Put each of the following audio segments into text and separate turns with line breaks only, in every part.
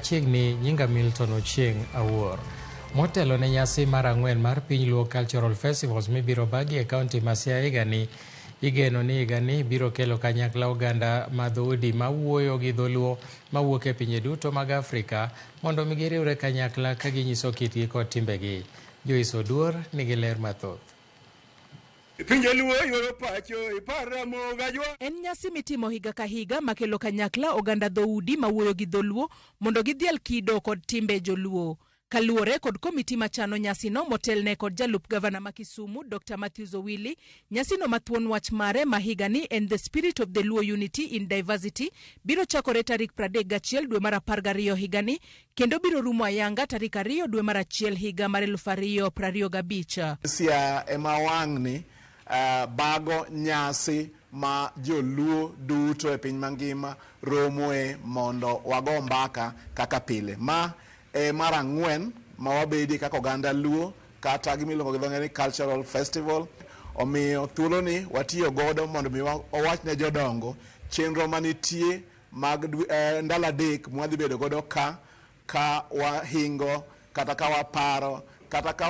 Machiegni nyinga Milton Ochieng' Awuor. Motelo ne nyasi mar ang'wen mar Piny Luo Cultural Festivals mibiro bagi e kaunti ma Siaya higani, igeno ni higani biro kelo kanyakla oganda ma dhoudi mawuoyo gi dholuo mawuok e pinje duto mag Afrika mondo mi giriwre kanyakla ka ginyiso kitgi kod timbegi. Joyce Oduor nigi ler mathoth.
Pinje Luo yuoro pacho ipar Ramogi Ajwang'.
En nyasi mitimo higa ka higa makelo kanyakla oganda dhoudi mawuoyo gi dholuo mondo gidhial kido kod timbe joluo. Kaluwore kod komiti machano nyasino motelne kod jalup gavana ma Kisumu Dr. Matthews Owili, nyasino ma thuon wach mare ma higani en The Spirit of the Luo Unity in Diversity biro chakore tarik 31 dwe mar 12 higani kendo biro rumo ayanga tarik 2 dwe mar 1 higa mar 2025.
Siaya ema wang'ni bago nyasi ma joluo duto e piny mangima romoe mondo wago mbaka kaka pile. Ma e mar ang'wen ma wabedie kaka oganda Luo kata gima iluongo gi dho ngere ni cultural festival. Omiyo thuoloni watiyo godo mondo mi wawach ne jodongo chenro manitie mag ndalo adek mwadhi bedo godo ka ka wahingo kata ka waparo kata ka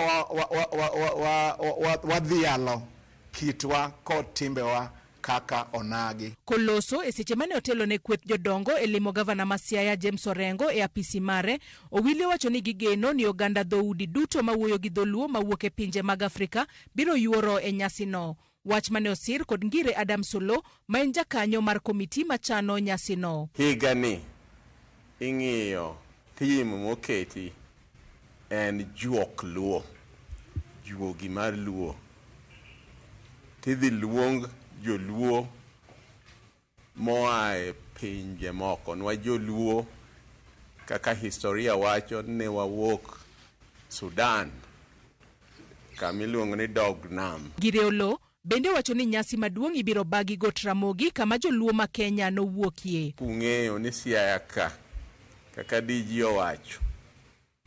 wadhialo kitwa kod timbewa kaka onagi.
Koloso e seche mane otelo ne kweth jodongo e limo gavana ma Siaya James Orengo e apisi mare, Owili owacho ni gigeno ni oganda dhoudi duto mawuoyo gi dholuo mawuok e pinje mag Afrika biro yuoro e nyasino. Wach mane osir kod Ngire Adams Oloo ma en jakanyo mar komiti machano nyasino.
Higani ing'iyo theme moketi en juok Luo, juogi mar Luo. Tidhi luong joluo moa e pinje moko. Nwa joluo kaka historia wacho ne wawuok Sudan kama iluongo ni Dog Nam.
Ngire Oloo bende wacho ni nyasi maduong' ibiro bagi Got Ramogi kama joluo ma Kenya nowuokie.
Kung'eyo ni Siaya ka kaka DG owacho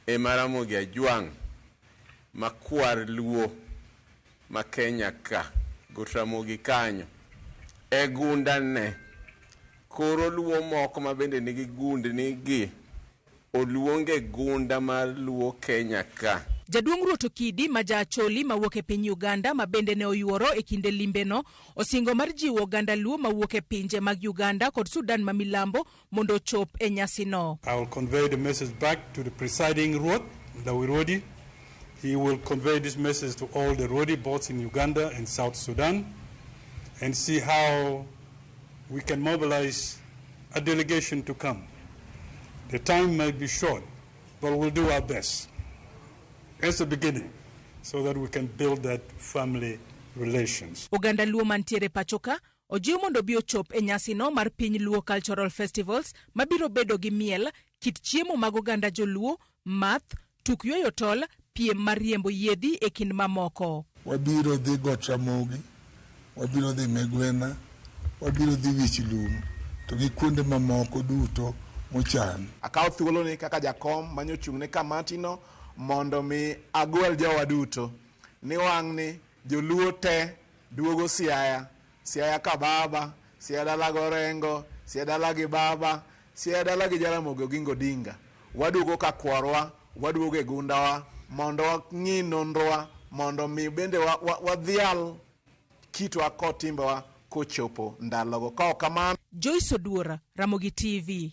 ema Ramogi Ajwang' ma kwar Luo ma Kenya ka Got Ramogi kanyo e gunda ne koro Luo moko ma bende nigi gundni gi oluonge gunda mar Luo Kenya ka.
Jaduong' Ruoth Okidi ma ja Acholi mawuok e piny Uganda ma bende ne oyuoro e kinde limbeno osingo mar jiwo oganda Luo mawuok e pinje mag Uganda kod Sudan ma milambo mondo ochop e nyasino.
I will convey the message back to the presiding Ruoth, Ndawi Ruodi. He will convey this message to all the Ruodi both in Uganda and South Sudan and see how we can mobilize a delegation to come. The time might be short, but we'll do our best as a beginning so that we can build that family relations.
Oganda Luo mantiere pachoka ojiw mondo obi ochop e nyasino mar Piny Luo Cultural Festivals mabiro bedo gi miel, kit chiemo mag oganda joluo, math, tuk yweyo tol, piem mar riembo yiedhi e kind mamoko.
Wabiro dhi Got Ramogi, wabiro dhi Migwena, wabiro dhi Wich Lum to gi kuonde mamoko duto mochan.
Akawo thuoloni kaka jakom manyochung' ne kamatino mondo mi agwel jowa duto ni wang'ni joluo te duogo Siaya, Siaya ka baba, Siaya dala gi Orengo, Siaya dala gi baba, Siaya dala gi Jaramogi Oginga Odinga. Waduogo ka kworwa, waduogo e gundawa mondo wang'i nonrowa mondo mi bende wadhial kitwa kod timbewa kochopo ndalogo. Ka ok kamano,
Joyce Oduor, Ramogi TV.